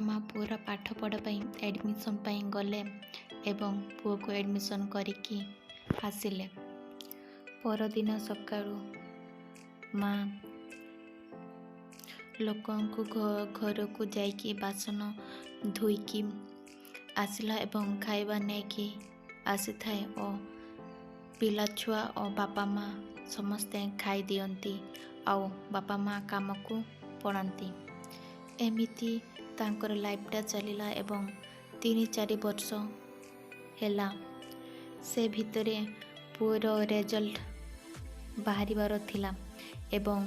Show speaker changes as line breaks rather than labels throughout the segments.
ମା' ପୁଅର ପାଠପଢ଼ା ପାଇଁ ଆଡ଼ମିସନ୍ ପାଇଁ ଗଲେ ଏବଂ ପୁଅକୁ ଆଡ଼ମିସନ୍ କରିକି ଆସିଲେ। ପରଦିନ ସକାଳୁ ମା' ଲୋକଙ୍କୁ ଘରକୁ ଯାଇକି ବାସନ ଧୋଇକି ଆସିଲା ଏବଂ ଖାଇବା ନେଇକି ଆସିଥାଏ ଓ ପିଲାଛୁଆ ଓ ବାପା ମା' ସମସ୍ତେ ଖାଇଦିଅନ୍ତି ଆଉ ବାପା ମା' କାମକୁ ପଳାନ୍ତି। ଏମିତି ତାଙ୍କର ଲାଇଫ୍ଟା ଚାଲିଲା ଏବଂ 3-4 ବର୍ଷ ହେଲା। ସେ ଭିତରେ ପୁଅର ରେଜଲ୍ଟ ବାହାରିବାର ଥିଲା ଏବଂ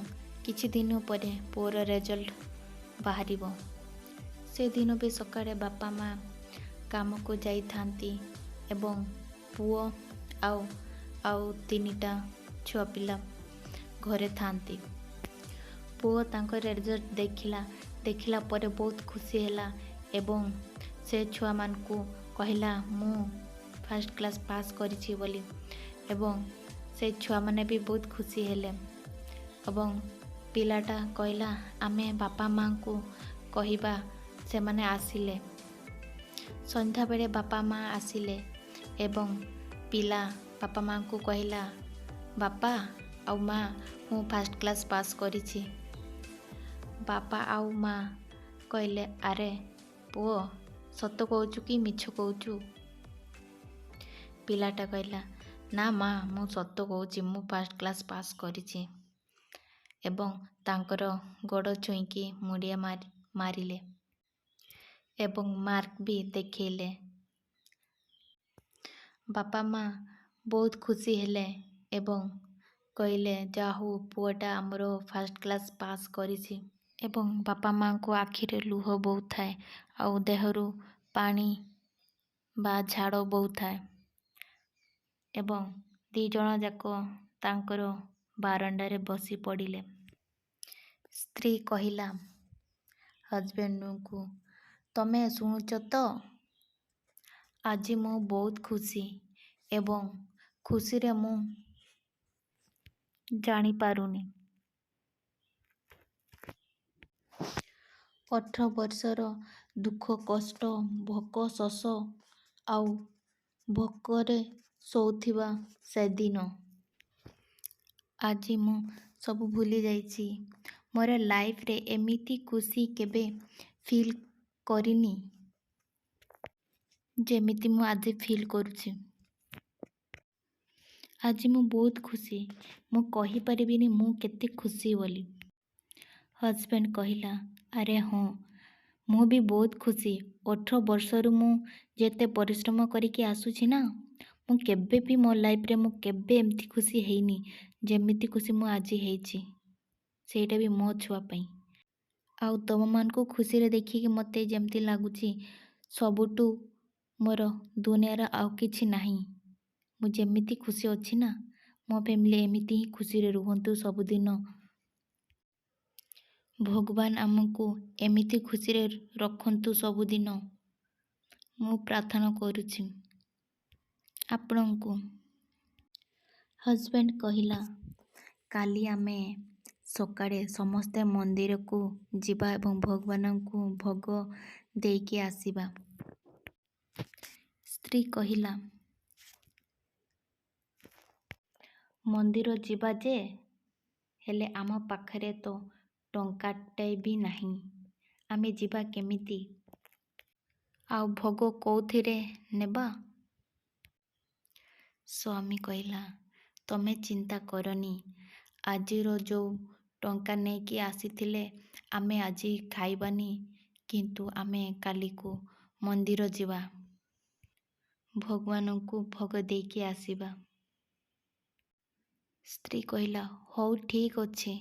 କିଛି ଦିନ ପରେ ପୁଅର ରେଜଲ୍ଟ ବାହାରିବ। ସେଦିନ ବି ସକାଳେ ବାପା ମା' କାମକୁ ଯାଇଥାନ୍ତି ଏବଂ ପୁଅ ଆଉ ଆଉ 3ଟା ଛୁଆ ପିଲା ଘରେ ଥାଆନ୍ତି। ପୁଅ ତାଙ୍କ ରେଜଲ୍ଟ ଦେଖିଲା। ଦେଖିଲା ପରେ ବହୁତ ଖୁସି ହେଲା ଏବଂ ସେ ଛୁଆମାନଙ୍କୁ କହିଲା, ମୁଁ ଫାର୍ଷ୍ଟ କ୍ଲାସ୍ ପାସ୍ କରିଛି ବୋଲି, ଏବଂ ସେ ଛୁଆମାନେ ବି ବହୁତ ଖୁସି ହେଲେ। ଏବଂ ପିଲାଟା କହିଲା, ଆମେ ବାପା ମାଆଙ୍କୁ କହିବା, ସେମାନେ ଆସିଲେ। ସନ୍ଧ୍ୟାବେଳେ ବାପା ମା' ଆସିଲେ ଏବଂ ପିଲା ବାପା ମାଆଙ୍କୁ କହିଲା, ବାପା ଆଉ ମା', ମୁଁ ଫାର୍ଷ୍ଟ କ୍ଲାସ୍ ପାସ୍ କରିଛି। ବାପା ଆଉ ମା' କହିଲେ, ଆରେ ପୁଅ, ସତ କହୁଛୁ କି ମିଛ କହୁଛୁ? ପିଲାଟା କହିଲା, ନା ମା', ମୁଁ ସତ କହୁଛି, ମୁଁ ଫାର୍ଷ୍ଟ କ୍ଲାସ୍ ପାସ୍ କରିଛି। ଏବଂ ତାଙ୍କର ଗୋଡ଼ ଛୁଇଁକି ମୁଣ୍ଡିଆ ମାରିଲେ ଏବଂ ମାର୍କ ବି ଦେଖେଇଲେ। ବାପା ମା' ବହୁତ ଖୁସି ହେଲେ ଏବଂ କହିଲେ, ଯାହା ହଉ, ପୁଅଟା ଆମର ଫାର୍ଷ୍ଟ କ୍ଲାସ୍ ପାସ୍ କରିଛି। ଏବଂ ବାପା ମାଆଙ୍କ ଆଖିରେ ଲୁହ ବୋହୁଥାଏ ଆଉ ଦେହରୁ ପାଣି ବା ଝାଳ ବୋହୁଥାଏ ଏବଂ 2 ଜଣ ଯାକ ତାଙ୍କର ବାରଣ୍ଡାରେ ବସି ପଡ଼ିଲେ। ସ୍ତ୍ରୀ କହିଲା ହଜବେଣ୍ଡଙ୍କୁ, ତମେ ଶୁଣୁଛ ତ, ଆଜି ମୁଁ ବହୁତ ଖୁସି ଏବଂ ଖୁସିରେ ମୁଁ ଜାଣିପାରୁନି। 18 ବର୍ଷର ଦୁଃଖ, କଷ୍ଟ, ଭୋକ, ଶୋଷ ଆଉ ଭୋକରେ ଶୋଉଥିବା ସେଦିନ ଆଜି ମୁଁ ସବୁ ଭୁଲି ଯାଇଛି। ମୋର ଲାଇଫ୍ରେ ଏମିତି ଖୁସି କେବେ ଫିଲ୍ କରିନି, ଯେମିତି ମୁଁ ଆଜି ଫିଲ୍ କରୁଛି। ଆଜି ମୁଁ ବହୁତ ଖୁସି, ମୁଁ କହିପାରିବିନି ମୁଁ କେତେ ଖୁସି ବୋଲି। ହଜବେଣ୍ଡ କହିଲା, ଆରେ ହଁ, ମୁଁ ବି ବହୁତ ଖୁସି। 18 ବର୍ଷରୁ ମୁଁ ଯେତେ ପରିଶ୍ରମ କରିକି ଆସୁଛି ନା, ମୁଁ କେବେ ବି ମୋ ଲାଇଫ୍ରେ ମୁଁ କେବେ ଏମିତି ଖୁସି ହେଇନି ଯେମିତି ଖୁସି ମୁଁ ଆଜି ହେଇଛି, ସେଇଟା ବି ମୋ ଛୁଆ ପାଇଁ। ଆଉ ତମମାନଙ୍କୁ ଖୁସିରେ ଦେଖିକି ମୋତେ ଯେମିତି ଲାଗୁଛି ସବୁଠୁ ମୋର ଦୁନିଆର ଆଉ କିଛି ନାହିଁ। ମୁଁ ଯେମିତି ଖୁସି ଅଛି ନା, ମୋ ଫ୍ୟାମିଲି ଏମିତି ହିଁ ଖୁସିରେ ରୁହନ୍ତୁ ସବୁଦିନ। ଭଗବାନ ଆମକୁ ଏମିତି ଖୁସିରେ ରଖନ୍ତୁ ସବୁଦିନ, ମୁଁ ପ୍ରାର୍ଥନା କରୁଛି ଆପଣଙ୍କୁ। ହଜବେଣ୍ଡ କହିଲା, କାଲି ଆମେ ସକାଳେ ସମସ୍ତେ ମନ୍ଦିରକୁ ଯିବା ଏବଂ ଭଗବାନଙ୍କୁ ଭୋଗ ଦେଇକି ଆସିବା। ସ୍ତ୍ରୀ କହିଲା, ମନ୍ଦିର ଯିବା ଯେ, ହେଲେ ଆମ ପାଖରେ ତ ଟଙ୍କାଟେ ବି ନାହିଁ, ଆମେ ଯିବା କେମିତି? ଆଉ ଭୋଗ କୋଉଥିରେ ନେବା? ସ୍ୱାମୀ କହିଲା, ତମେ ଚିନ୍ତା କରନି, ଆଜିର ଯୋଉ ଟଙ୍କା ନେଇକି ଆସିଥିଲେ ଆମେ ଆଜି ଖାଇବାନି, କିନ୍ତୁ ଆମେ କାଲିକୁ ମନ୍ଦିର ଯିବା, ଭଗବାନଙ୍କୁ ଭୋଗ ଦେଇକି ଆସିବା। ସ୍ତ୍ରୀ କହିଲା, ହଉ ଠିକ୍ ଅଛି।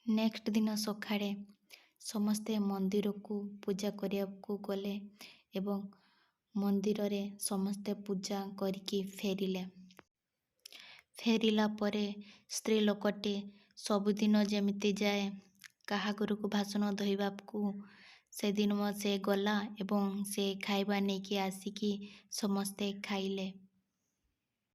ନେକ୍ସଟ ଦିନ ସକାଳେ ସମସ୍ତେ ମନ୍ଦିରକୁ ପୂଜା କରିବାକୁ ଗଲେ ଏବଂ ମନ୍ଦିରରେ ସମସ୍ତେ ପୂଜା କରିକି ଫେରିଲେ। ଫେରିଲା ପରେ ସ୍ତ୍ରୀ ଲୋକଟି ସବୁଦିନ ଯେମିତି ଯାଏ କାହା ଘରକୁ ବାସନ ଧୋଇବାକୁ, ସେଦିନ ସେ ଗଲା ଏବଂ ସେ ଖାଇବା ନେଇକି ଆସିକି ସମସ୍ତେ ଖାଇଲେ।